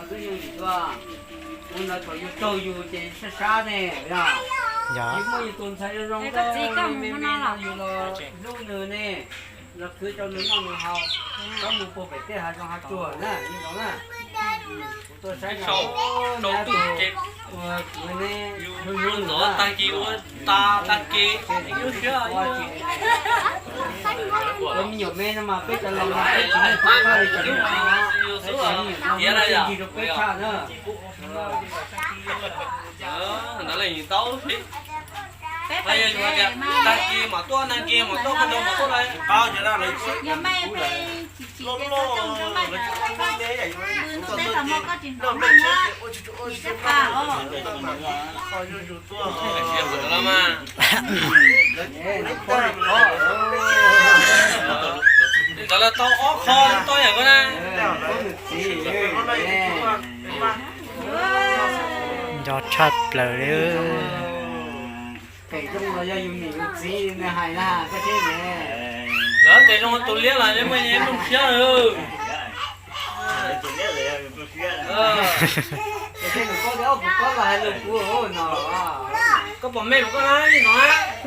Tus yug yim tuaj, ua ntawd thaum yus raug yus ces sab sab ne, yog yus muaj yus tus ntxhais zoo zoo me me no yus los hlub nws ne, los khwv rau nws noj nws haus, txhob mus puag pem tej hav zoov hav tsuag na, zoo na. Kuv tuaj saib rau tus ua kuv ne, yus ntxov tag kis ua tas tag kis, lub siab ua me nyuam me no mas peb cov laus mas peb tsis muaj koj li cov me nyuam no, peb cov me nyuam no muaj txuj ci rau peb tshaj na. Ntawd leej tau thiab. Tag kis mam tuaj, tag kis mam tuaj, koj nrog mam tuaj lawm. Ntawd lawv tau ob qho tau yam koj na. Nco tshaj plaws li. Phem zoo los yog yus niam yus txiv nws hais na, koj thiab ne. Lawv tes zoo tus liab los yeej muaj nplooj siab lawm. Tus liab los yog nplooj siab. Tus thiaj nws paub tias ob kuv paub los hais lus kuv no. Koj pom me koj na,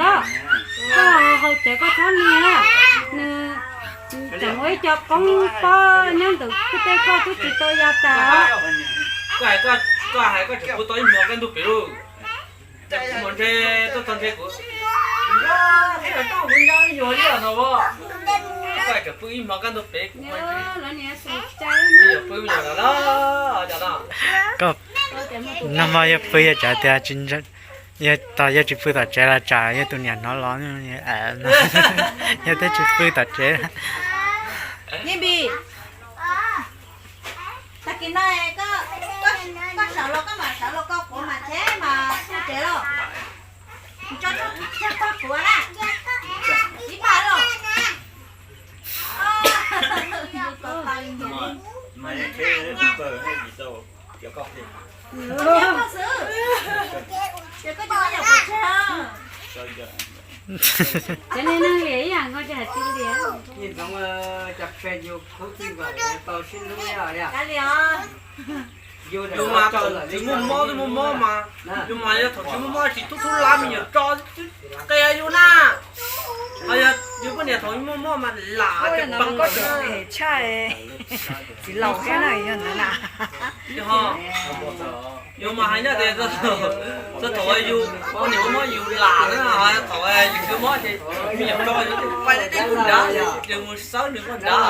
no. Los, koj haus tsev koj txhob nig na. Nws tseem ua ib co qoob pob nyob ntawm koj tej, koj twb tsis tau ya tas. Koj hais, koj hais koj tseem pw tau ib hmos kaj ntug pem lauj. Kuv mam ntshe tuaj txog ntshe kuv, kuv nco, kuv nco ib nyuag liaj no as. Koj tseem pw ib hmos kaj ntug pem kuv, pw ib nyuag lawm los. Koj nag hmo yog pw yog tsav tias, yog tos yog tsis pw tom tsev los tsam yog tus niam hnov los, yog twb tsis pw tom tsev. Yeej Npis, tag kis no koj sawv los koj mam sawv los koj quav mas tsev mas pw tsev los. Tso tso tso kuv na. Ib pab los. Cov neeg liam ib yam nkaus ces hais tias liam. Ib ntxoov, cov pes yus khub txij nkawm tau sib hlub li os. Yus mas thaum tsis muaj mob twb muaj mob mas, yus mas yog thaum tsis muaj mob tsis tub tub lab me nyuam tso qia yus na. Ho yog yus poj niam thaum muaj mob mas lam ces pee tshaj. Txiv laus thiab na, yog ntawd na. Yus mas hais nyob tias txog thaum yus poj niam muaj mob yus lam na, thaum yus tsis mob ces me nyuam tso yus pais deb deb nraud, yus mus xawb nws nraud.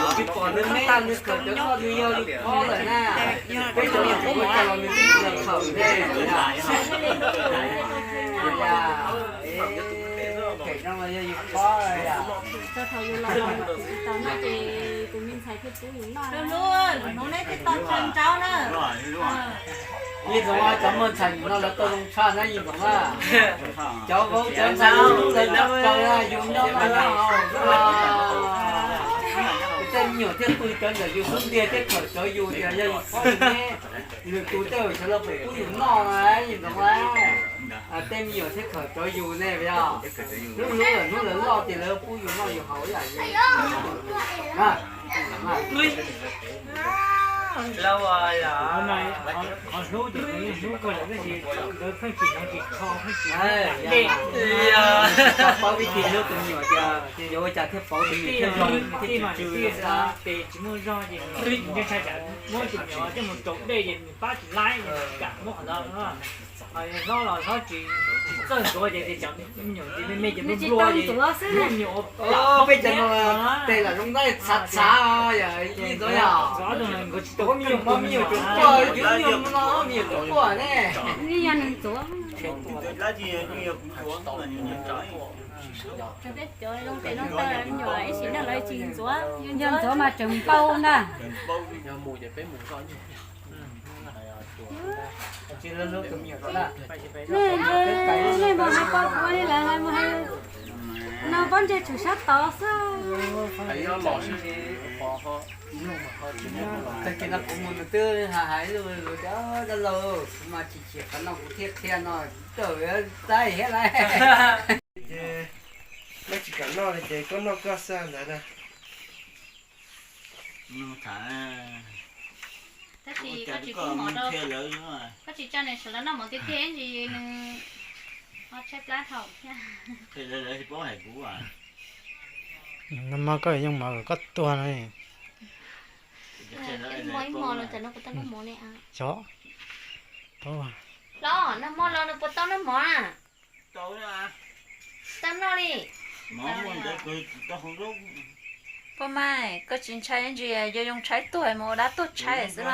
Tsis pom nws me tag nws kawm cov koj nws yog yus phob lawm na. Peb cov niam txiv ua cas los nws twb yog yus kawm ntej lawm na. Phem zoo los yog yus phob lawm. Thaum yus los tau noj ces tus me ntxhais thiaj pub yus noj. Hnub neb thiaj tau tsa nraub na. Ib txhia cov muaj ntxhais nim no lawv tau zoo tshaj na Yim Ntxoov na. Cov vauv cov ntxhais lub lub lawv nyob plaws na, yus nyob mas nyob haus xwb. Tej me nyuam thiaj pw cov ntawm yus xub ntiag thiaj khawm cov yus tias yog yus phob yus neb. Lwm tus tej zaum sawv los pub yus noj na Yim Ntxoov na. Tej me nyuam thiaj khawm cov yus ne yog. Hnub hnub lawm hnub lawv loj ces lawv pub yus noj yus haus ib yam. Qhov hlub ces hlub koj lawm tab sis lawv pheej tsis hnov tsis kho pheej tsis dej. Paub vib thij hlub tus me nyuam tias yuav ua cas thiaj paub tus me nyuam thiaj zoo thiaj tsis tsw. Ces tsis muaj zog ces ntshai tsam muab tus me nyuam coj mus raus dej ces nws pab tsis laib, kam muab qhov ntawd. Hlob los hlob tsis txawj ntxuav ces tias cov me nyuam ces me me ces nplua nplua ces muab me nyuam ua peb cov no tes lam zoo ntaub txhav txhav yom, ib ntxuav yog. Ntxuav tus nkawd tsis tau me nyuam, me nyuam tseem quaj, yus me nyuam no me nyuam tseem quaj ne. Yog nws ntxuav. Cov zoo tes zoo taw me nyuam ib sim neej lawv tsis ntxuav. Yog ntxuav mas tseem npau na. Nej mas hais pom kuv li lawv hais mus hais. No pob ntseg tshwm sab tod xwb. Tag kis no kuv mus nws twb hais hais lus, dab laug mas chim chim qhov no kuv thiaj qhia no, tawm txaib thiab lauj. Ces nej tsis kam noj li ces koj noj koj xwb ntawd na. Tab sis koj tsis pub mov rau, koj tsis tso nws sawv los noj mov tiag tiag ntsis nws ho tshaib plab dhau thiab. Nag hmo koj yeej mov koj tuag no. Ib hmo ib hmo los tsam no puas tau noj mov ne? Xyov. Los nag hmo los nws puas tau noj mov na? Tau noj li. Poj Maiv, koj tsis ntshai ntsis yog Yoo Tshaib tuag mus ua dab tuag tshaib xwb los?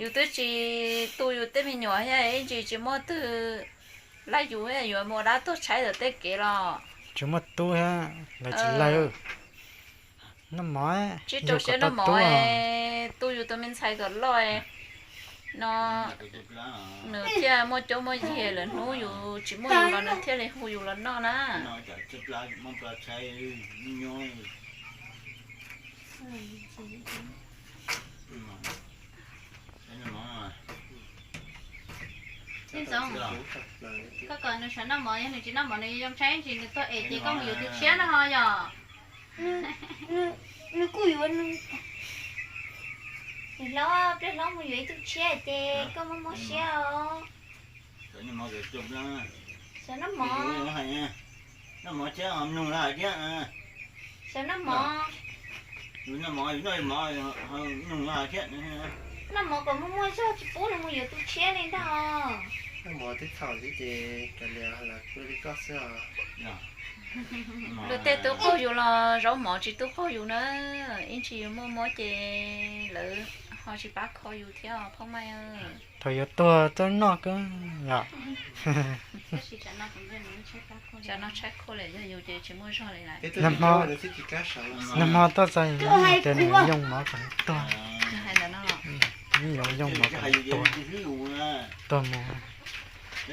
Yus twb tsis tu yus tej me nyuam thiab, ib ntsis tsis muaj twg laij yus, yuav mus ua dab tuag tshaib ntawm tej kev los? Tsis muaj tub thiab, lawv tsis laij. Noj mov, tsib rau siab noj mov, tu yus tus me ntxhais kom loj no. Nws thiaj muaj cuab muaj yig, lwm hnub yus tsis muaj yus los nws thiaj li hu yus los noj na. Txiv Ntxoov, koj kom nws sawv noj mov, yog nws tsis noj mov nws Yoo Tshaib ntsis nws tuaj es ces koj mus yuav tus tshiab no ho yom? Nws kuj yuav, nws hlob, pliag hlob mus yuav ib tug tshiab ces koj muaj muaj siab os. Sawv noj mov, noj mov thiab ho mloog lawm thiab. Sawv noj mov, yus noj mov yus noj mov ho mloog lawm thiab. Noj mov kom muaj muaj zog tsis pub nws mus yuav tus tshiab li ntag os. Noj mov twb txhaum thiab ces kav liam, lawv kuj li koj xwb os. Luag tej tub qaug yus los zaub mov tsis tu qaug yus na. Ib ntsis yus muaj mob ces lawv ho tsis pab kho yus thiab os Phoj Maiv. Thaum yuav tuag txawj noj kawg yom. Tsam no tshaib khuj li, yog yus ces tsis muaj zog li lawm. Nag hmo, nag hmo tuaj txog tias nws yoo mov kom tuag. Nws hais ntawd no los? Nws yoo mov kom tuag, tuag mus. Pes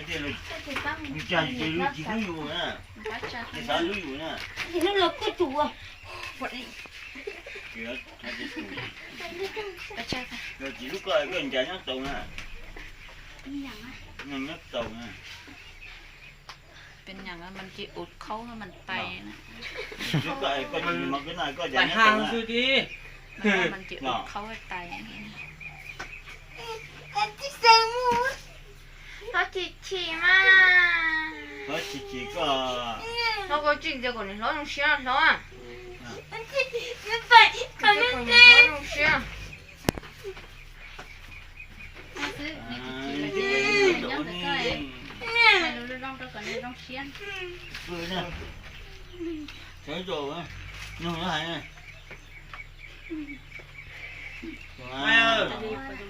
nyeem mas ces ua khaub mas tais na. Tais haj xwb di. Mas ces ua khaub tais. Hlob chim chim mas. Hlob chim chim koj. Hlob koj tsis ntxias kom nws hlob zoo siab hlob. Hlob zoo siab.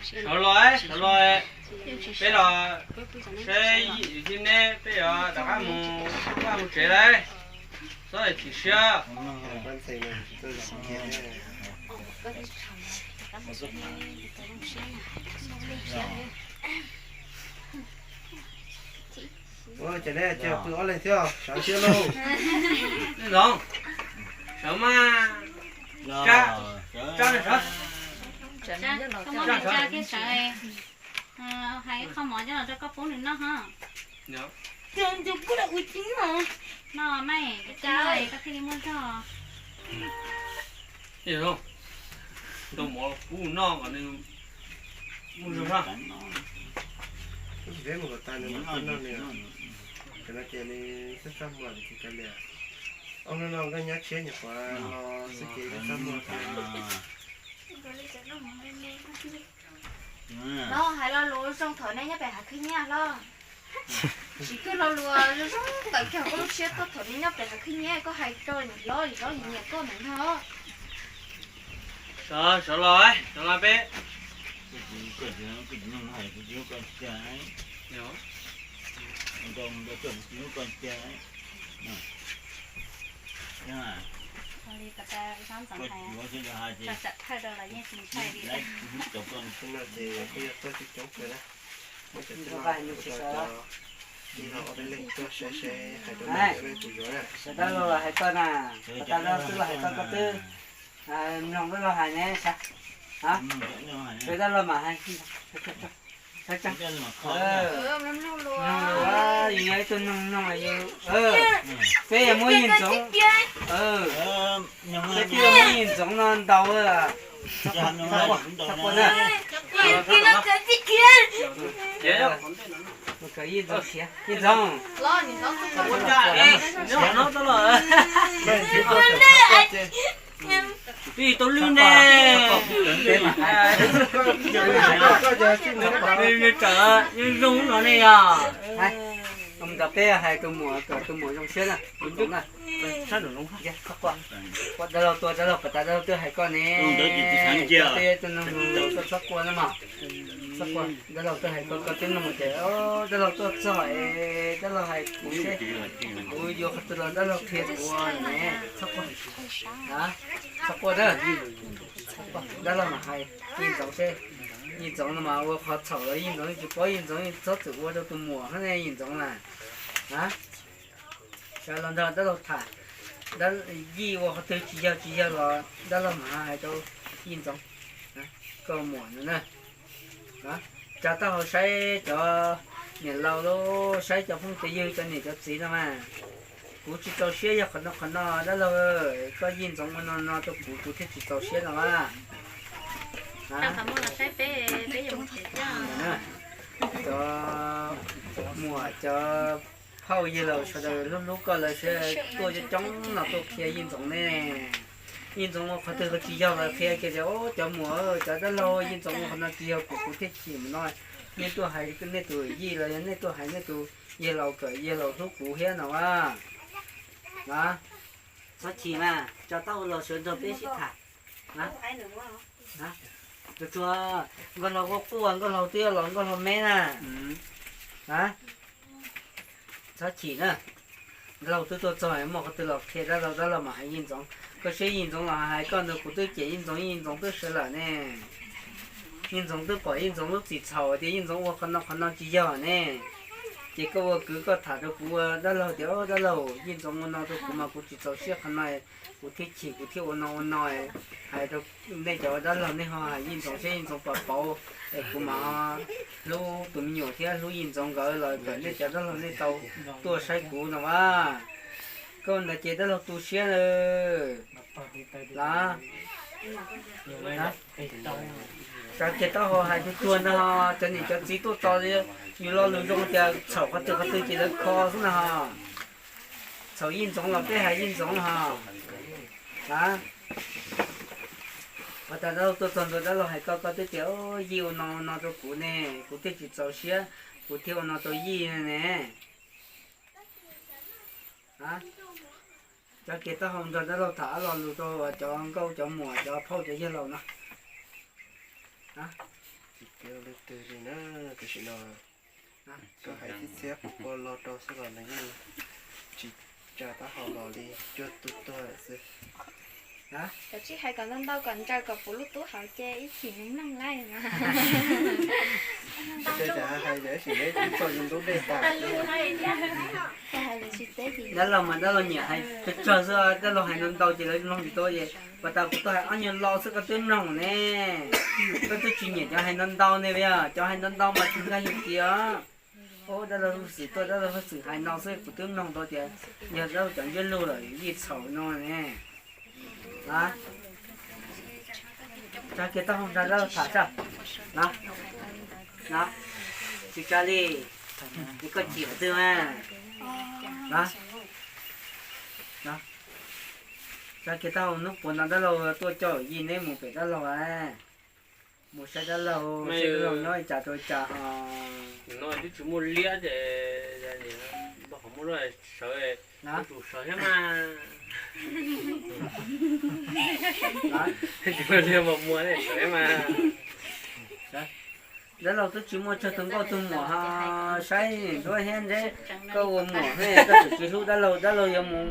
Sawv los, sawv los, peb los saib yim yim neb, peb yuav rov qab mus, rov qab mus tsev lawm. Txhob chim siab. Ua cas neb cia pw ob leeg thiab, sawv thiab lauj. Neb Ntxoov, sawv mas. Tsab, tsab sawv. Tsab sawv. Hais ib qho mov coj los rau koj pub nws noj ho. Noj mas, koj thiaj li muaj zog. Ntau mov pub nws noj kom nws muaj zog. Ib ntsis peb mus kom tas nws mam tuaj noj nws. Tam no ces nws txaj txaj muag ces kav liam. Ob hnub no nkaj nyab tshiab nyuam qhuav los xwb ces txaj muag. Hlob, hais lo lus zoo thaum neb nyob pem hav khwb nyiab hlob. Tsis kawg lo lus zoo zoo ntawm kiag koj lub siab tuaj thaum neb nyob pem hav khwb nyiab, koj hais rau niam hlob, niam hlob nyiam koj ntawd ntag. Sawv, sawv los, sawv los peb. Ces kuj yog tuaj coob coob kawg na, muab cov txiv loj cov, cov Sawv daws los hais koj na, tas los twb los hais koj, koj twb mloog dab laug hais ne. Sawv daws los mas hais, yus yog ib tug neeg mloog, peb yog muab yij ntxoov, peb twb muab yij ntxoov no ntaus, txhob quaj na. Yij ntxoov siav, yij ntxoov. Twb tau lwj ne. Nws tseem zoo no ne yog. Mus nrog peb hais tus muam kom tus muam zoo siab na, tus ntxoov na. Dab laug tuaj, dab laug kom tas dab laug twb hais koj ne. Peb tus neeg txhob quaj na mog. Txhob quaj, dab laug twb hais koj, koj twb mloog ces dab laug tuaj txog es dab laug hais kuv seb kuv yuav qhov twg los dab laug qhia kuv ne. Txhob quaj, txhob quaj na. Dab laug mam hais, yij ntxoov seb, yij ntxoov no mas ua qhov txhaum los yij ntxoov yeej tsis paub, yij ntxoov yeej txhob txwm ua rau tus muam hab ne, yij ntxoov na. Sawv los nrog dab laug tham, yij ua qhov twg tsis yog tsis yog los dab laug mam hais rau yij ntxoov, koj muam no na. Tsa taub hau saib cov niam laus los saib cov phooj cov ywg cov niam cov txiv no mas, kuv tsis txaus siab yog qhov no qhov no dab laug, koj yij ntxoov ua no no rau kuv, kuv thiaj tsis txaus siab no a. Cov muam cov phauj yawg laus sawv daws hlub hlub koj lawv thiaj tuaj coob coob no tuaj qhia yij ntxoov ne. Yij ntxoov ua qhov twg tsis yog los qhia kiag tias, cov muam cov dab laug, yij ntxoov ua qhov no tsis yog kuv, kuv thiaj chim mus no. Nej tuaj hais nej tus yij los yog nej tuaj hais nej tus yawg laus kom yawg laus hlub kuv thiab no a. Txhob chim mas, tsa taub hau los sawv nrog peb sib tham. Tsuag tsuag, nkauj laug quaj quaj, nkauj laug twb yuav los nkauj laug me na. Txhob chim na. Dab laug twb tuaj txog, muaj qhov twg los qhia dab laug, dab laug mam hais yij ntxoov. Koj saib yij ntxoov los hais koj ntawd, kuv twb cem yij ntxoov, yij ntxoov twb sawv lawm ne. Yij ntxoov twb pom yij ntxoov lub txim txhaum tias yij ntxoov ua qhov no qhov no tsis yog ne. Ces koj ua kwv koj tham rau kuv ua dab laug tias, dab laug, yij ntxoov ua no rau kuv mas kuv tsis txaus siab qhov no, kuv thiaj chim kuv thiaj ua no ua no. Hais rau nej cov dab laug nej ho hais yij ntxoov saib yij ntxoov puas pauv, es kuv mam hlub tus me nyuam thiab hlub yij ntxoov nkawd los kom nej cov dab laug nej tau tuaj saib kuv no a. Koj ntawd ces dab laug tu siab lawm. Los, tsa kiag taub hau hais tsuag tsuag ntag, cov niam cov txiv tuaj tos yus lo lus zoo tias txhaum qhov twg qhov twg ces lawv kho xwb na ho. Txhaum yij ntxoov los peb hais yij ntxoov ho. Los, tas dab laug tuaj txog ntua dab laug hais koj, koj twb tias yij ua no ua no rau kuv ne, kuv thiaj tsis txaus siab, kuv thiaj ua no rau yij ne. Tsa kiag taub hau nrog dab laug tham ob lo lus rau cov nkauj cov muam cov phauj cov yawg laus no. Tsis tias leej twg li na, tam sim no koj hais tib txhiab kuv ua lo rau xwb los nws yeej tsis tsa taub hau los li, cuag tus tuag lawm xwb. Koj tsis hais kom ntau ntau kom ntsaws kom puv lub tub hauv ces ib chim mloog lawm mas. Dab laug mas dab laug nyiam hais tsawg tsawg xwb, dab laug hais ntau ntau ces lawv mloog tsis tau ces pas tas kuv tuaj hais ob nyuag lo xwb koj twb mloog ne. Koj twb tsis nyiam cov hais ntau ntau ne, cov hais ntau ntau mas tsis nkag yus kiag. Ub, dab laug lub xwm tuaj, dab laug lub xwm hais no xwb kuv twb mloog tau tias yog dab laug cov ntsiab lus lawm yij txhaum no ne. Tsa kiag taub hau nrog dab laug tham tso. Tsis tsa li, es koj chim qhov twg mas. Tsa kiag taub hau, hnub puav no dab laug tuaj coj yij neb mus pem dab laug, mus saib dab laug, saib dab laug nyob li cas rau li cas ho. No twb tsis muaj liab ces npaj qhov muaj lub sawv, tsum sawv thiab mas. Tsis muaj liab mas muaj sawv thiab mas. Dab laug twb tsis muaj tsawg tus nkauj tus muam ho saib nruab thiab ntseb koj ua muam thiab koj tseem tsis hlub dab laug, dab laug yuav mus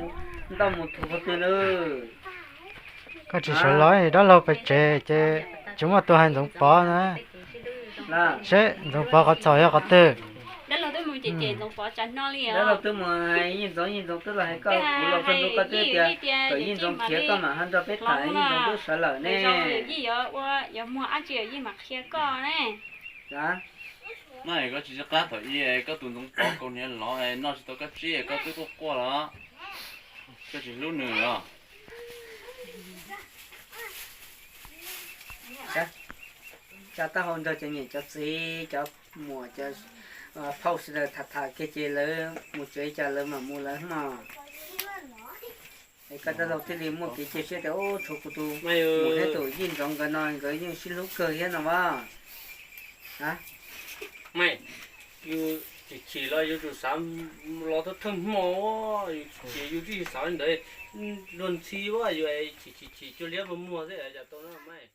ntau mus thuv qhov twg lawm. Koj tsis sawv los dab laug pem tsev ces tsis muaj tus hais Ntxoov Pov na. Seb Ntxoov Pov qhov txhaum yog qhov twg. Ces ces Ntxoov Pov tsa no li os. Twb mus hais Yeej Ntxoov, Yeej Ntxoov twb los hais koj, kuv los txog ntua koj twb tias kom Yeej Ntxoov khiav koj mam ho nrog peb tham, Yeej Ntxoov twb sawv lawm ne. Yeej yuav ua yuav muag dab tsi Yeej mam qhia koj ne. Mas koj tsis qab thaum ub koj tus Ntxoov Pov kaus hniav lov noj tsis tau kab tsib koj twb quaj quaj los, koj tsis hlub nws los. Tsa taub hau nrog cov niam cov txiv cov muam cov phauj sawv daws tham tham kiag ces lawv mus tsev cas lawv mam mus lawv mog. Es koj dab laug thiaj li muaj kev cia siab tias ub tshuav kuv tus mus thiab tus Yeej Ntxoov nkawd no nkawd yeej sib hlub kawg thiab no as. Yus chim chim los yuav tsum xav los thawj thawj hmo, yus chim yus twb xav li ntawd, luag ntxhi ua yus chim chim chim cuag liab muag muag xwb cas tau na mas.